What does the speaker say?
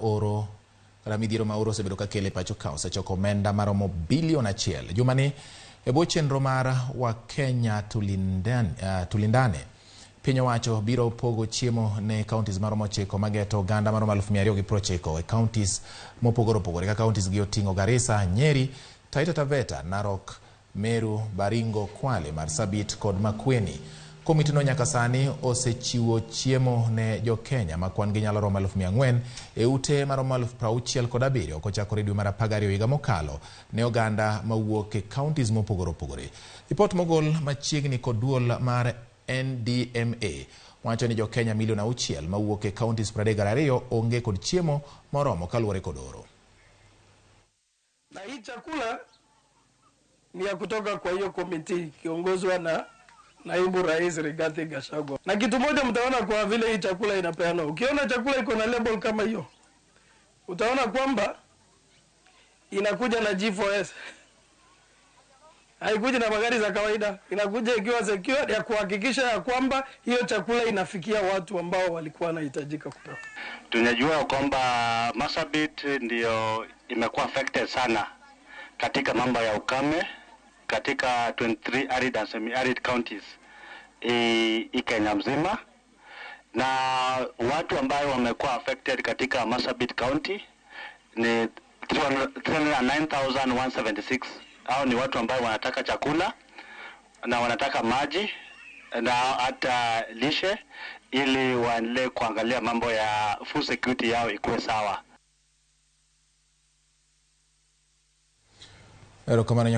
oro kata midhiero ma oro osebedo ka kele pacho ka osechoko omenda maromo bilion 1. Jumani e bwo chenro mar Wakenya Tulindane, piny owacho biro pogo chiemo ne counties maromo 9 mageto oganda maromo 290,000 e counties mopogore opogore ka counties gi oting'o Garissa, Nyeri, Taita Taveta, Narok, Meru, Baringo, Kwale, Marsabit kod Makueni. Komitino nyaka sani osechiwo chiemo ne jo-Kenya ma kwan gi nyalo romo 400,000 e ute maromo 67,000 kochakore dwe mar 12 higa mokalo ne oganda mawuok e counties mopogore opogore. Ripot mogol machiegni kod duol mar NDMA wacho ni jo-Kenya milion 6 mawuok e counties 32 onge kod chiemo moromo kaluwore kod oro. Na hii chakula ni ya kutoka kwa hiyo komiti ikiongozwa na naibu rais Rigathi Gachagua. Na kitu moja mtaona kwa vile hii chakula inapeanwa. Ukiona chakula iko na label kama hiyo, utaona kwamba inakuja na G4S. Haikuji na magari za kawaida, inakuja ikiwa secure ya kuhakikisha ya kwamba hiyo chakula inafikia watu ambao walikuwa wanahitajika kupewa. Tunajua kwamba Marsabit ndio imekuwa affected sana katika mambo ya ukame katika 23 arid and semi-arid counties i Kenya mzima, na watu ambao wamekuwa affected katika Marsabit County ni 309,176. Hao ni watu ambao wanataka chakula na wanataka maji na hata lishe ili waendelee kuangalia mambo ya food security yao ikuwe sawa. Erokamano.